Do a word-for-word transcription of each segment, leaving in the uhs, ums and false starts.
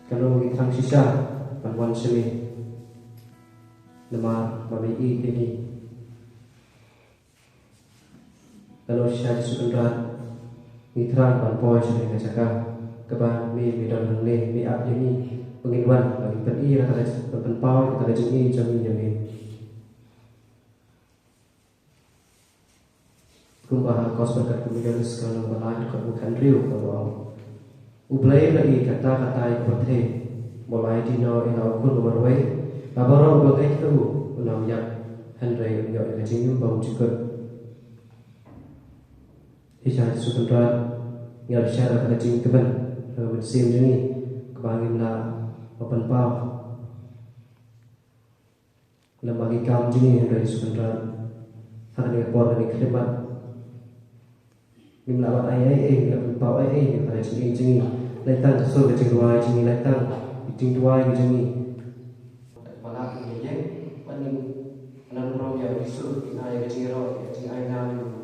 Kano ngi thrang shisha ban wan sha me, namar ba me ïeit ïa ngi. Kano shisha Jisu Kynrad ngi thrang ban poi sha kane ka jaka kaba me, me don hangne, me ap ïa ngi ba ngin wan, ba ngin pyni ïa kata ka, ban pynpaw ïa kata ka jingïeit jong ngi ïa me. Kumba ha ka Gospel katkum u Ïoannis ka lynnong ba lai, dkhot ba khathynriew ka ong: U Blei u la ïeit katta katta ïa ka pyrthei, ba u la aiti noh ïa la u Khun uba marwei, ba baroh uba ngeit ha u un ym ïap, hynrei un ïoh ïa ka jingim ba bymjukut. Shisha Jisu Kynrad ngi la ïoh ïa ka jingkmen ha ka mynsiem jong ngi kaba ngim lah ban pynpaw. Lem bad ki kam jong ngi, hynrei Jisu Kynrad, ha kane ka por kane ka khyllipmat, ngim lah ban ai ei ei, ngim lah ban pynpaw ei ei ïa ka jingim jong ngi. Lait tang ka sur ka jingrwai jong ngi, lait tang ki jingduwai ki jong ngi. Ba lah ngi ïeng, ban ïeng, ban ïeng burom ïa u Jisu, ïa ka jingïaroh, ïa ka jingainguh.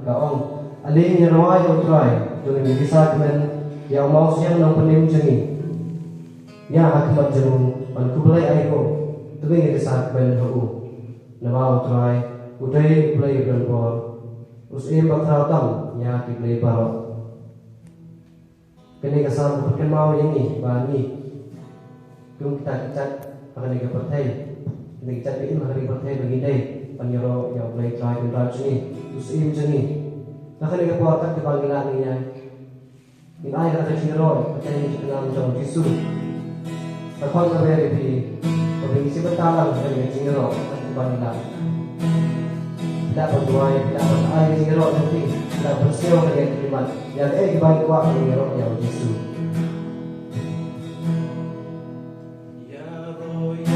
Ka ong: Ale ngin ïaroh ïa U Trai, to ngin ïa kisa kmen ïa u mawsiang nongpynim jong ngi. Ïa ha khmat jong u ban khublei aïu, to ngin ïa kisa kmen ha u. Namar U Trai u dei U Blei u donbor, u syiem bakhraw tam ïa ki blei baroh. Kane ka Salm ka pynkynmaw ïa ngi ba ngi kum kita ki jait ha kane ka pyrthei, kita ki jait ba im ha kane ka pyrthei, ba ngi dei ban ïaroh ïa U Blei Trai Kynrad jong ngi, u Syiem jong ngi. Ha kane ka por, kat kaba ngi lah, ngi ïa, ngin ai kata ka jingïaroh kyrteng jong u Jisu. Nga khot nga wer ïa phi ba phin sngewbha lang ha kane ka jingïaroh kat kaba ngi lah. Phi lah ban duwai, phi lah ban ai ka jingïaroh jong phi, phi lah ban sngewbha ïa ka jingmut. Ïa kaei kaba ngi kwah, ngi ïaroh ïa u Jisu. Ïaroh ïa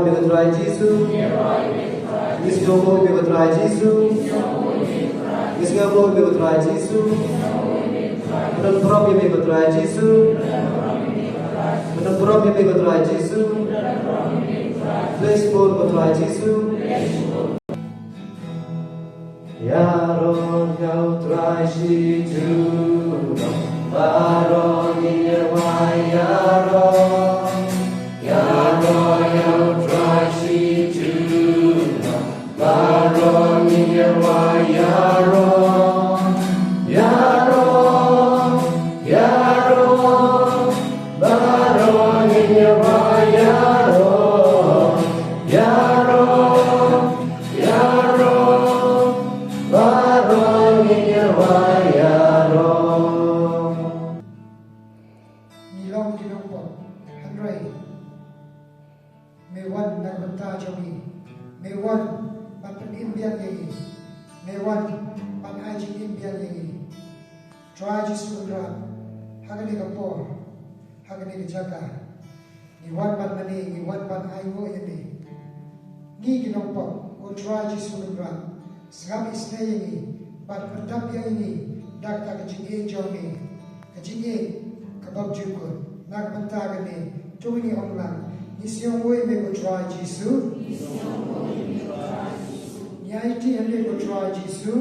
me ko Trai Jisu. Ngi sngewnguh ïa me ko Trai Jisu. Ngi sngewnguh ïa me ko Trai Jisu. Pynburom ïa me ko Trai Jisu. Pynburom ïa me ko Trai Jisu. Khublei shibun ko Trai Jisu. Ïaroh ïa u Trai Jisu, baroh ngin ïa ïaroh. Ïaroh ïa u Trai Jisu, baroh ngin ïa ïaroh. Ïaroh, ïaroh, baroh ngin ïa ïaroh. Ïaroh, ïaroh, baroh ngin ïa ïaroh. Ngi long ki nongpop, hynrei me wan na ka bynta jong ngi. Me wan ban pynim biang ïa ngi. Me wan ban ai jingim biang ïa ngi. Trai Jisu Kynrad, ha kane ka por, ha kane ka jaka, ngi wan ban mane, ngi wan ban ainguh ïa me. Ngi ki nongpop, ko Trai Jisu Kynrad, sngap isynei ïa ngi, bad pyndap ïa ngi da kata ka jingïeit jong me, ka jingïeit ka bymjukut. Na ka bynta kane, to ngin ong lang: Ngi sngewnguh ïa me ko Trai Jisu. Ngi aiti ïa me ko Trai Jisu.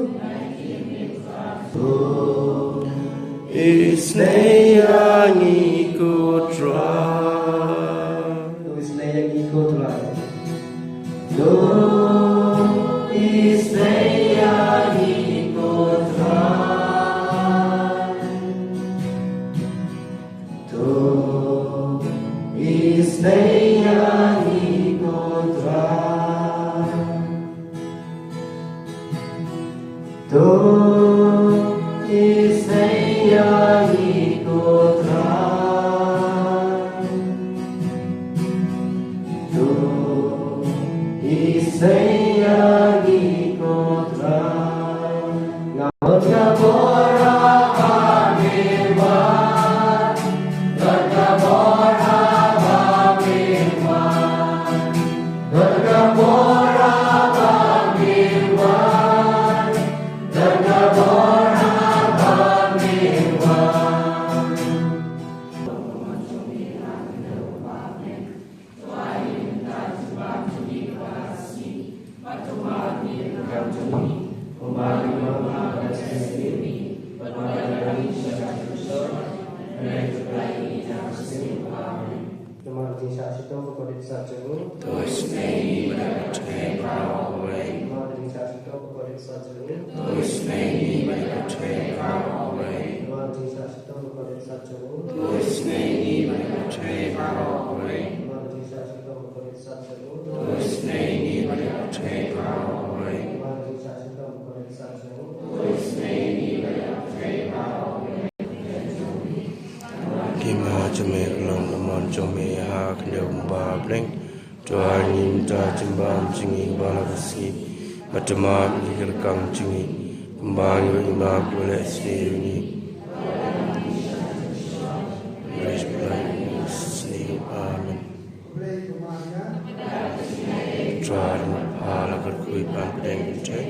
Isynei ïa ngi ko Trai. Isynei ïa ngi ko Trai. Isbei ïa ngi ko Trai. To isbei ïa ngi ko Trai. To isbei ïa ngi ko Trai. To isbei ïa ngi ko Trai. Nga bor ha ba me wan. Nga bor ha ba me wan. Nga bor ha ba me wan. Nga bor ha ba me wan. Namar ka jingshah shitom bakordit sat jong u. To isynei ïa ngi bad ïa ka kynthei baroh kawei. Namar ka jingshah shitom bakordit sat jong u. To isynei ïa ngi bad ïa ka kynthei baroh kawei. Namar ka jingshah shitom bakordit sat jong u. To isynei ïa ngi bad ïa ka kynthei baroh kawei. Namar ka jingshah shitom bakordit sat jong u. To isynei ïa ngi bad ïa ka kynthei baroh kawei. Namar ka jingshah shitom bakordit sat jong u. To isynei ïa ngi bad ïa ka kynthei baroh kawei. Ki ma jong me ka long ka mon jong me ha khyndew kumba ha bneng. To ai ngi mynta jingbam jong ngi ba la ka sngi. Bad to map ïa ki rkang jong ngi kumba ngi ba ngi map ïa ki ba leh sniew ïa ngi. Amen. Trai, ma pha la kyrkhu ban pdeng kynthei,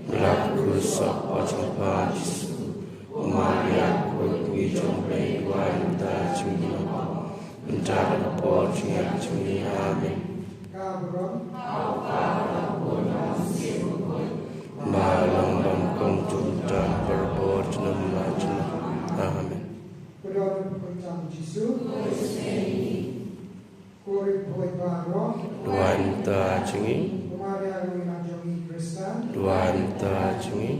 ba la kyrkhu soh ka jong pha Jisu. Ko Maria, ko Kmie jong U Blei, duwai mynta jong ngi, mynta bad ka por jong ngi. Amen. Ba long bam kong jong ta, barabor junom la junom. Amen. Duwai mynta jong ngi. Duwai mynta jong ngi.